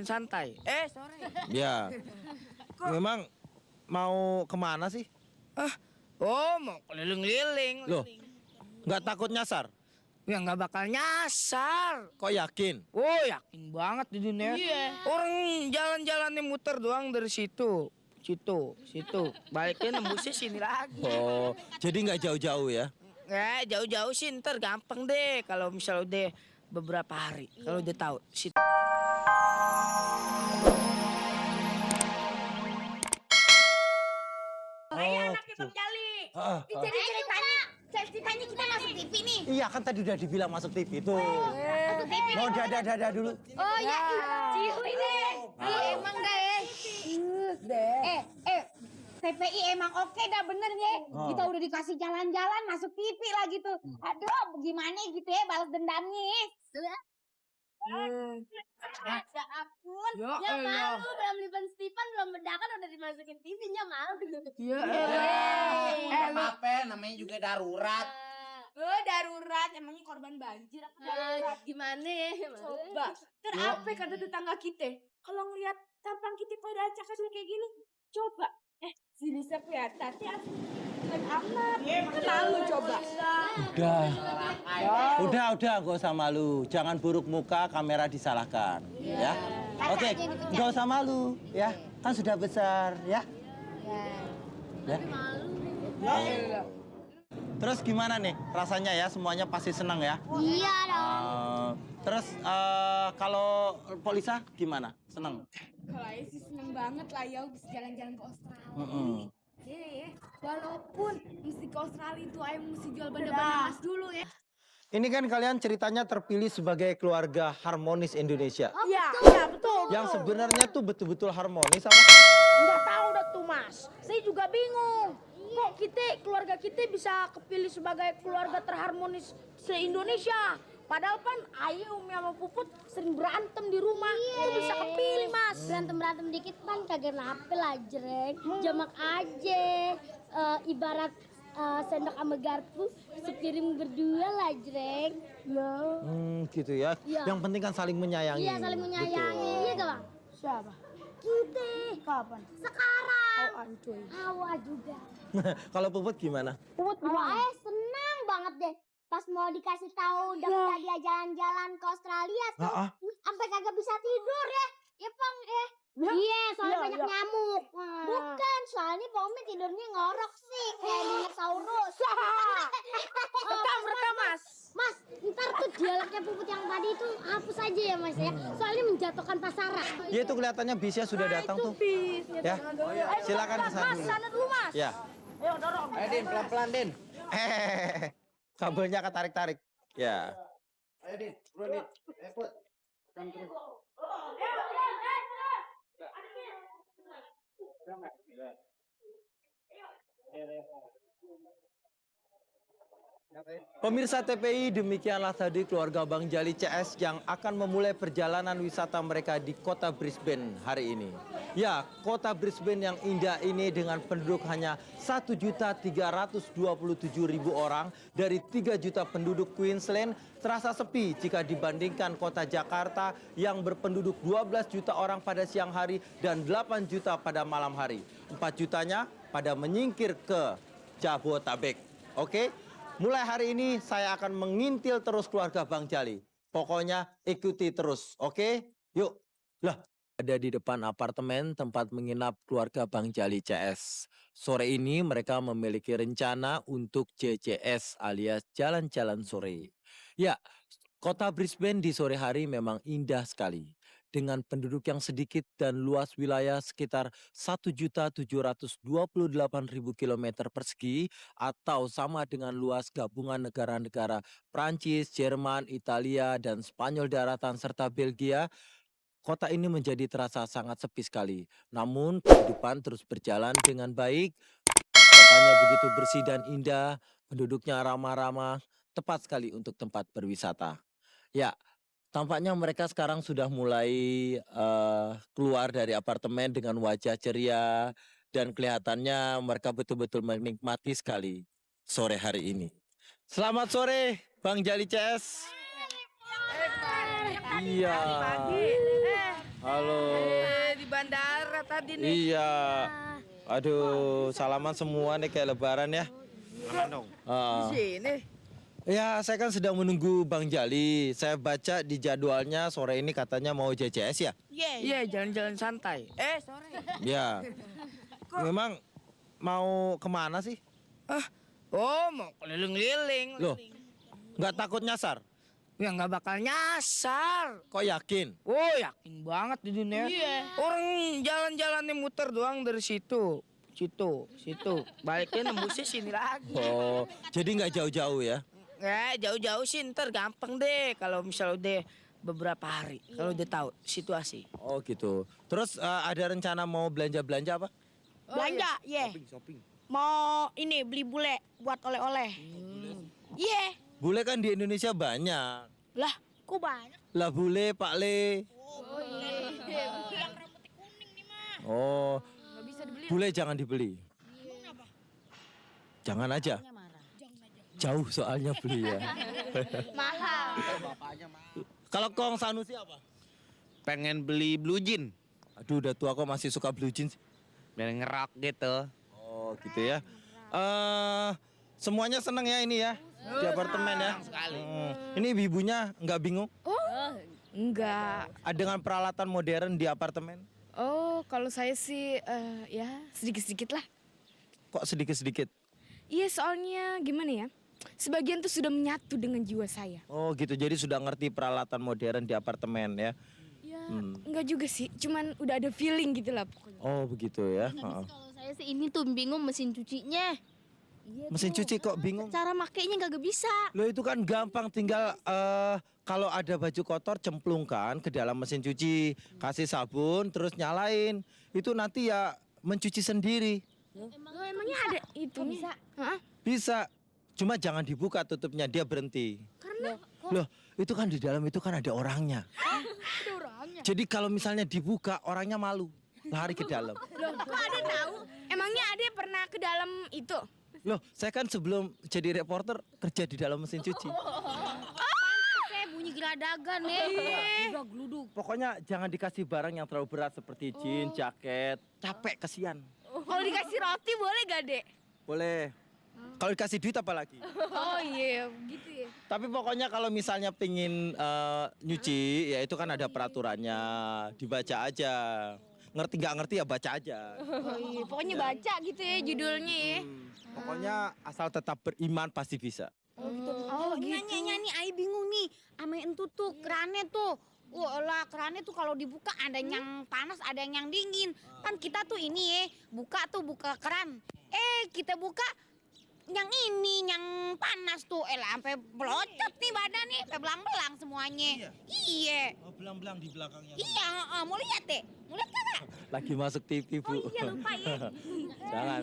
santai. Sore. Ya. Memang mau kemana sih? Mau keliling-liling. Loh, nggak takut nyasar? Ya nggak bakal nyasar. Kok yakin? Oh, yakin banget di dunia. Iya. Orang jalan-jalannya muter doang dari situ. Situ. Baliknya nembusnya sini lagi. Oh, jadi nggak jauh-jauh ya? Jauh-jauh sih ntar gampang deh. Kalau misalnya udah beberapa hari. Kalau udah tahu. Situ. Anaknya Bang Jali. Jadi ceritanya kita masuk TV nih. Iya kan tadi udah dibilang masuk TV tuh. Masuk TV. Mau dadah dulu. Oh ya, cihuy deh. Emang deh. TPI emang oke dah bener ya. Kita udah dikasih jalan-jalan masuk TV lagi tuh. Aduh, gimana gitu ya balas dendamnya. Ya ampun, ya malu belum liban Stephen belum bedakan udah dimasukin TV-nya malu. Apa namanya juga darurat. Darurat, emangnya korban banjir apa darurat? Gimana ya? Coba, apa kata tetangga kita? Kalau ngeliat tampang kita pada acak-acak kayak gini, coba. Si Lisa kelihatan ya. Dan amat, malu coba. Udah, gak usah malu. Jangan buruk muka, kamera disalahkan. Ya. Oke, gak usah malu. Ya, kan sudah besar. Ya. Ya. Terus gimana nih rasanya ya? Semuanya pasti senang ya? Iya dong. Terus kalau Polisa gimana? Senang? Kalau Ayah sih seneng banget lah ya bisa jalan-jalan ke Australia. Iya ya, walaupun mesti ke Australia itu Ayah mesti jual benda-benda emas dulu ya. Ini kan kalian ceritanya terpilih sebagai keluarga harmonis Indonesia. Iya, betul. Yang sebenarnya tuh betul-betul harmonis apa? Nggak tahu dah tuh Mas, saya juga bingung. Kok keluarga kita bisa kepilih sebagai keluarga terharmonis se-Indonesia? Padahal kan Ayu, Umi sama Puput sering berantem di rumah. Kok bisa kepilih Mas? Berantem dikit pan kagak napel aja, Rek. Jamak aja. Ibarat sendok sama garpu sepiring berdua lah, Jreng. Gitu ya. Iya. Yang penting kan saling menyayangi. Iya, saling menyayangi. Iya gak, Bang? Siapa? Kita. Kapan? Sekarang. Ancuy. Awal juga. Kalau Puput gimana? Puput gimana? Senang banget deh. Pas mau dikasih tahu dapat hadiah jalan-jalan ke Australia tuh. Sampai kagak bisa tidur ya. Ya, Bang, Iya, soalnya banyak nyamuk. Bukan, soalnya Pomi tidurnya ngorok sih, kayak dinosaurus. Rekam Mas. Mas, ntar tuh dialognya Puput yang tadi itu hapus aja ya Mas ya. Soalnya menjatuhkan pasaran. Ya itu kelihatannya bisnya sudah datang tuh. Ya, silakan ke sana Mas, dulu. sana dulu Mas. Ya. Ayo dorong. Ayo Din, pelan-pelan Din. Kabelnya ketarik-tarik. Ya. Ayo Din, turun Din. Put. Kan terus. Pemirsa TPI, demikianlah tadi keluarga Bang Jali CS yang akan memulai perjalanan wisata mereka di kota Brisbane hari ini. Ya, kota Brisbane yang indah ini dengan penduduk hanya 1.327.000 orang dari 3 juta penduduk Queensland terasa sepi jika dibandingkan kota Jakarta yang berpenduduk 12 juta orang pada siang hari dan 8 juta pada malam hari. 4 jutanya pada menyingkir ke Jabodetabek. Oke? Mulai hari ini saya akan mengintil terus keluarga Bang Jali. Pokoknya ikuti terus, oke? Yuk. Lah, ada di depan apartemen tempat menginap keluarga Bang Jali CS. Sore ini mereka memiliki rencana untuk JCS alias jalan-jalan sore. Ya, kota Brisbane di sore hari memang indah sekali. Dengan penduduk yang sedikit dan luas wilayah sekitar 1.728.000 km persegi atau sama dengan luas gabungan negara-negara Prancis, Jerman, Italia, dan Spanyol daratan serta Belgia, kota ini menjadi terasa sangat sepi sekali. Namun kehidupan terus berjalan dengan baik, kotanya begitu bersih dan indah, penduduknya ramah-ramah, tepat sekali untuk tempat berwisata. Ya, tampaknya mereka sekarang sudah mulai keluar dari apartemen dengan wajah ceria dan kelihatannya mereka betul-betul menikmati sekali sore hari ini. Selamat sore, Bang Jali CS. Iya. Halo. Di bandara tadi nih. Iya. Aduh, salaman semua nih kayak lebaran ya. Di sini. Ya, saya kan sedang menunggu Bang Jali. Saya baca di jadwalnya sore ini katanya mau JCS ya. Iya, jalan-jalan santai. Sore. Ya. Memang mau kemana sih? Mau keliling-keliling. Loh, nggak takut nyasar? Ya nggak bakal nyasar. Kok yakin? Oh, yakin banget di dunia. Orang jalan-jalannya muter doang dari situ. Situ. Baliknya nembusnya sini lagi. Oh, jadi nggak jauh-jauh ya? Jauh-jauh sih ntar gampang deh kalau misal udah beberapa hari. Kalau udah tahu situasi. Oh gitu. Terus ada rencana mau belanja-belanja apa? Belanja, Shopping. Mau ini beli bule buat oleh-oleh. Iya. Bule kan di Indonesia banyak. Lah, kok banyak? Lah bule, Pak Le. Yang rambutnya kuning nih mah. Oh, Nggak bisa dibeli. bule jangan dibeli. Jangan aja. Jauh soalnya beli ya. Mahal. Kalau Kong Sanusi apa? Pengen beli blue jean Aduh, udah tua kok masih suka blue jeans. biar ngerock gitu. Oh, gitu ya. Semuanya seneng ya ini ya di apartemen ya. Sekali. Ini ibunya nggak bingung Enggak. dengan peralatan modern di apartemen? Oh, kalau saya sih ya sedikit-sedikit lah. Kok sedikit-sedikit? Iya, soalnya gimana ya? Sebagian tuh sudah menyatu dengan jiwa saya. Oh gitu, jadi sudah ngerti peralatan modern di apartemen ya? Ya, enggak juga sih. Cuman udah ada feeling gitu lah pokoknya. Oh begitu ya. Heeh. Kalau saya sih ini tuh bingung mesin cucinya. Mesin cuci kok bingung? Cara makainya kagak bisa. Loh itu kan gampang, tinggal kalau ada baju kotor cemplungkan ke dalam mesin cuci, kasih sabun, terus nyalain. Itu nanti ya mencuci sendiri. Emangnya ada itu bisa? Bisa, cuma jangan dibuka tutupnya, dia berhenti. Karena Loh itu kan di dalam itu kan ada orangnya. ada orangnya. Jadi kalau misalnya dibuka orangnya malu, lari ke dalam. Loh, kok ada tahu? Emangnya ada pernah ke dalam itu? Loh saya kan sebelum jadi reporter kerja di dalam mesin cuci. Kayak bunyi geradagan ya. Udah geluduk. Pokoknya jangan dikasih barang yang terlalu berat seperti jeans, jaket, capek kesian. Kalau dikasih roti boleh gak, Dek? Boleh. Kalau dikasih duit apa lagi? Oh iya, gitu ya. Tapi pokoknya kalau misalnya pingin nyuci, ya itu kan ada peraturannya, dibaca aja. Ngerti nggak ngerti ya baca aja. Oh iya, pokoknya baca gitu ya judulnya ya. Pokoknya asal tetap beriman pasti bisa. Oh gitu. Nyanyi Ai bingung nih. Ame entu tuh kerannya tuh. Wah kerannya tuh kalau dibuka ada yang panas ada yang dingin. Kan kita tuh ini ya buka keran. Kita buka yang ini yang panas tuh sampai belocot nih badan nih sampai belang-belang semuanya. Iya. Oh belang-belang di belakangnya. Iya, mau lihat deh. Mau lihat kagak? Lagi masuk TV Bu. Oh iya lupa ya. Jangan.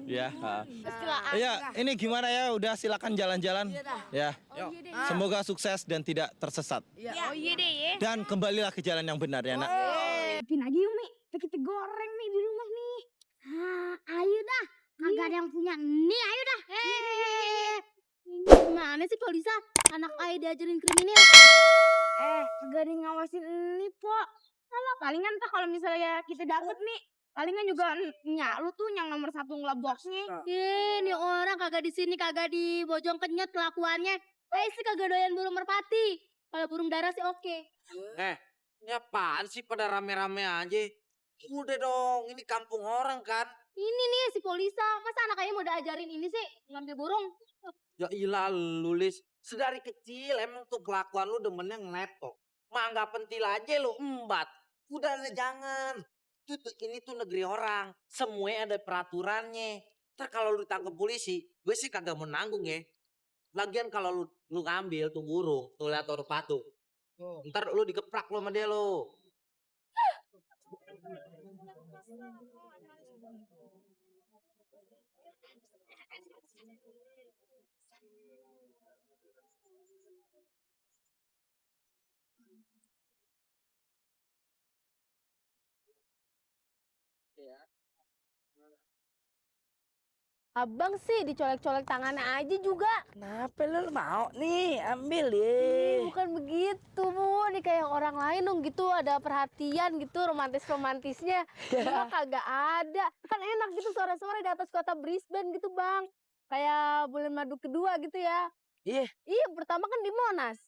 Ya. Istilah Iya, ini gimana ya? Udah silakan jalan-jalan. Ya. Semoga sukses dan tidak tersesat. Oh iya deh ya. Dan kembalilah ke jalan yang benar ya, Nak. Pin aja yuk, Mi. Kita goreng nih di rumah nih. Ayo dah. Kagak ada yang punya. Nih, ayo dah. Gimana sih Polisa? Anak Ai diajarin kriminal. Kagak ada yang ngawasin ini, Pok. Salah, palingan tuh kalau misalnya kita dapet nih, palingan juga lu tuh yang nomor 1 ngelaboknya. Nih orang kagak di sini kagak di Bojong Kenyot kelakuannya. Sih kagak doyan burung merpati. Kalau burung dara sih oke. Ini apaan sih pada rame-rame aja? Udah dong, ini kampung orang kan. Ini nih si Polisa, masa anak ayah mau diajarin ini sih ngambil burung? Ya ilah lulis. Sedari kecil emang tuh kelakuan lu demennya ngeletok. Mangga pentil aja lu embat. Udah jangan. Ini tuh negeri orang. Semuanya ada peraturannya. Ntar kalau lu ditangkap polisi, gue sih kagak mau nanggung ya. Lagian kalau lu ngambil tuh burung, tuh lihat orang patung. Ntar lu dikeprak lu sama dia lu. Abang sih dicolek-colek tangannya aja juga. Kenapa lu mau nih? Ambil Ih, deh. bukan begitu, Bu. Nih kayak orang lain dong gitu, ada perhatian gitu, romantis-romantisnya. Cuma kagak ada. Kan enak gitu sore-sore di atas kota Brisbane gitu, Bang. Kayak bulan madu kedua gitu ya. Iya. Iya, pertama kan di Monas.